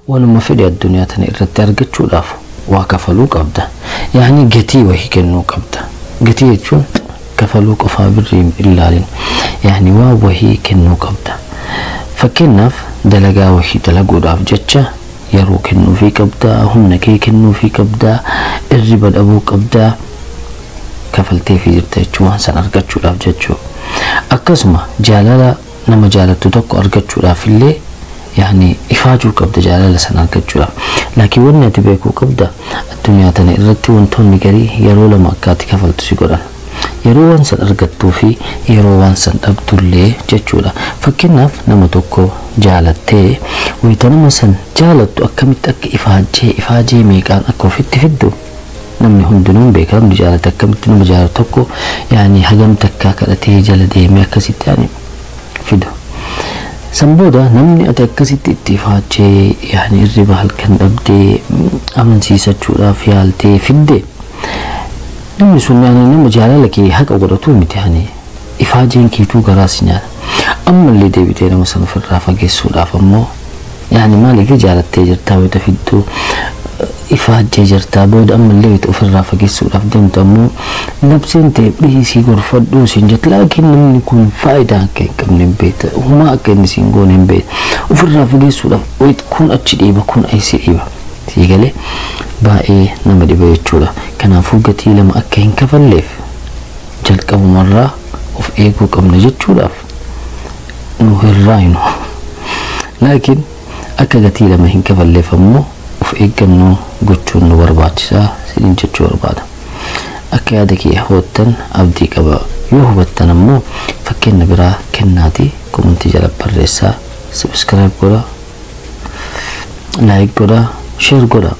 Waanuma fedhe addunyaa tana irratti argachuudhaaf waa kafaluu qabda. Yaani gatii wahii kennuu qabda. Gatii jechuun kafaluu qofaa birrii hin ilaalin. Yaani waa wahii kennuu qabda. Fakkeenyaaf dalagaa wahii dalaguudhaaf jecha yeroo kennuufii qabda, humna kee kennuufii qabda, irriba dhabuu qabda, kafalteefii jirta jechuun waan san argachuudhaaf jechuudha. Akkasuma jaalala nama jaalattu tokko argachuudhaaf illee yaani ifaajuu qabda jaalala sana argachuudhaaf. Laakiin wanni ati beekuu qabda, addunyaa tana irratti wantoonni garii yeroo lama akka ati kafaltu si godhan. Yeroo waan san argattuu fi yeroo waan san dhabdullee jechuudha. Fakkeenyaaf nama tokko jaalattee, wayita nama san jaalattu akkamitti akka ifaajee ifaajee meeqaan akka ofitti fiddu namni hundinuu hin beeka. Namni jaalate akkamitti nama jaalatu tokko yaani hagam takkaa kadhatee jala deemee akkasitti yaani fidu. San booda namni ati akkasitti itti ifaajee, yaani irriba halkan dhabdee amansiisachuudhaaf yaaltee fidde, namni sun yaani nama jaalala kee haqa godhatu miti, yaani ifaajeen keetuu garaa si nyaata. Ammallee deebitee nama sana ofirraa fageessuudhaaf ammoo, yaani maaliif jaalattee jirtaa, wayita fidduu ifaajjee jirtaa, booda ammallee wayita ofirraa fageessuudhaaf deemtu ammoo nabseen ta'e dhiisii gorfadhuu siin jette. Laakiin namni kun faayidaa akka hin qabne hin beekta, humaa akka inni siin goone hin beekta. Ofirraa fageessuudhaaf wayita kun achi dhiiba, kun asii dhiiba, sii galee baay'ee nama dhiba jechuudha. Kanaafuu gatii lama akka hin kafalleef jalqabumarraa of eeguu qabna jechuudhaaf nu hirraaynu. Laakiin akka gatii lama hin kafalleef ammoo of eeggannoo gochuun nu barbaachisaa isiniin jechuu barbaada. Akka yaada kee hubattan abdii qaba. Yoo hubattan ammoo fakkeenya biraa kennaati komentii jala barreessaa, subscribe godhaa, like godhaa, share godhaa.